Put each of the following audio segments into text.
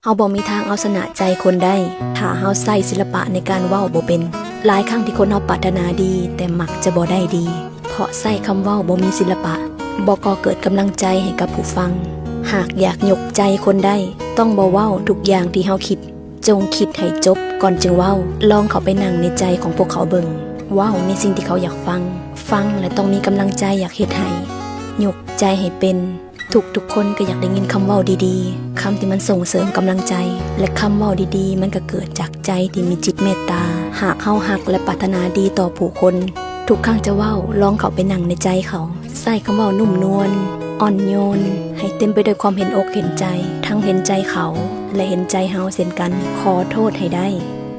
ເຮົາບໍ່ມີທາງເອົາຊະນະໃຈຄົນໄດ້ ຖ້າເຮົາໃຊ້ສິລະປະໃນການເວົ້າບໍ່ເປັນ. ຫຼາຍຄັ້ງທີ່ຄົນເຮົາປາດຖະໜາດີ ແຕ່ມັກຈະບໍ່ໄດ້ດີ ເພາະໃຊ້ຄຳເວົ້າບໍ່ມີສິລະປະ. ບໍ່ກໍ່ເກີດກຳລັງໃຈໃຫ້ກັບຜູ້ຟັງ. ຫາກຢາກຍົກໃຈຄົນໄດ້ ຕ້ອງບໍ່ເວົ້າທຸກຢ່າງທີ່ເຮົາຄິດ. ຈົ່ງຄິດໃຫ້ຈົບກ່ອນຈຶ່ງເວົ້າ. ລອງເຂົ້າໄປນັ່ງໃນໃຈຂອງພວກເຂົາເບິ່ງ. ເວົ້າໃນສິ່ງທີ່ເຂົາຢາກຟັງ. ຟັງແລະຕ້ອງມີກຳລັງໃຈຢາກເຮັດໃຫ້. ຍົກໃຈໃຫ້ເປັນ. ທຸກໆຄົນກໍຢາກໄດ້ຍິນຄຳເວົ້າດີໆ, ຄຳທີ່ມັນສົ່ງເສີມກຳລັງໃຈ ແລະ ຄຳເວົ້າດີໆ ມັນກໍເກີດຈາກໃຈທີ່ມີຈິດເມດຕາ. ຫາກເຮົາຮັກ ແລະ ປາດຖະໜາດີຕໍ່ຜູ້ຄົນ, ທຸກຄັ້ງຈະເວົ້າ, ລອງເຂົ້າໄປນັ່ງໃນໃຈເຂົາ. ໃຊ້ຄຳເວົ້ານຸ້ມນວນ, ອ່ອນໂຍນ, ໃຫ້ເຕັມໄປດ້ວຍຄວາມເຫັນອົກເຫັນໃຈ, ທັງເຫັນໃຈເຂົາ ແລະ ເຫັນໃຈເຮົາເຊັ່ນກັນ. ຂໍໂທດໃຫ້ໄດ້.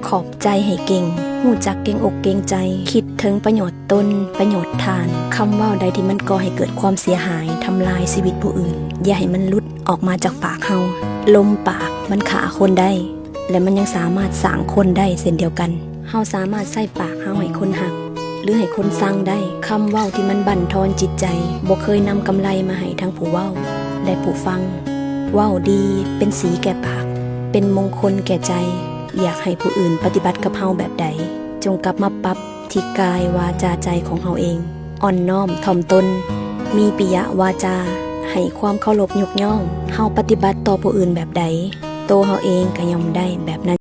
ຂອບໃຈໃຫ້ເກັ່ງ, ຮູ້ຈັກເກັ່ງອົກເກັ່ງໃຈ, ຄິດເຖິງປະໂຫຍດຕົນ, ປະໂຫຍດທ່ານ. ຄຳເວົ້າໃດທີ່ມັນກໍ່ໃຫ້ເກີດຄວາມເສຍຫາຍ, ທຳລາຍຊີວິດຜູ້ອື່ນ, ຢ່າໃຫ້ມັນຫຼຸດອອກມາຈາກປາກເຮົາ. ລົມປາກມັນຂ້າຄົນໄດ້ ແລະ ມັນຍັງສາມາດສ້າງຄົນໄດ້ເຊັ່ນດຽວກັນ. ເຮົາສາມາດໃຊ້ປາກເຮົາໃຫ້ຄົນຮັກ ຫຼື ໃຫ້ຄົນຊັງໄດ້. ຄຳເວົ້າທີ່ມັນບັ້ນທອນຈິດໃຈ ບໍ່ເຄີຍນຳກຳໄລມາໃຫ້ທັງຜູ້ເວົ້າ ແລະ ຜູ້ຟັງ. ເວົ້າດີເປັນສີແກ່ປາກ, ເປັນມົງຄົນແກ່ໃຈ. ຢາກໃຫ້ຜູ້ອື່ນປະຕິບັດກັບເຮົາແບບໃດ, ຈົ່ງກັບມາປັບທີ່ກາຍ ວາຈາ ໃຈຂອງເຮົາເອງ. ອ່ອນນ້ອມຖ່ອມຕົນ, ມີປິຍະວາຈາ, ໃຫ້ຄວາມເຄົາລົບຍົກຍ້ອງ. ເຮົາປະຕິບັດຕໍ່ຜູ້ອື່ນແບບໃດ, ໂຕເຮົາເອງກໍຍ່ອມໄດ້ແບບນັ້ນ.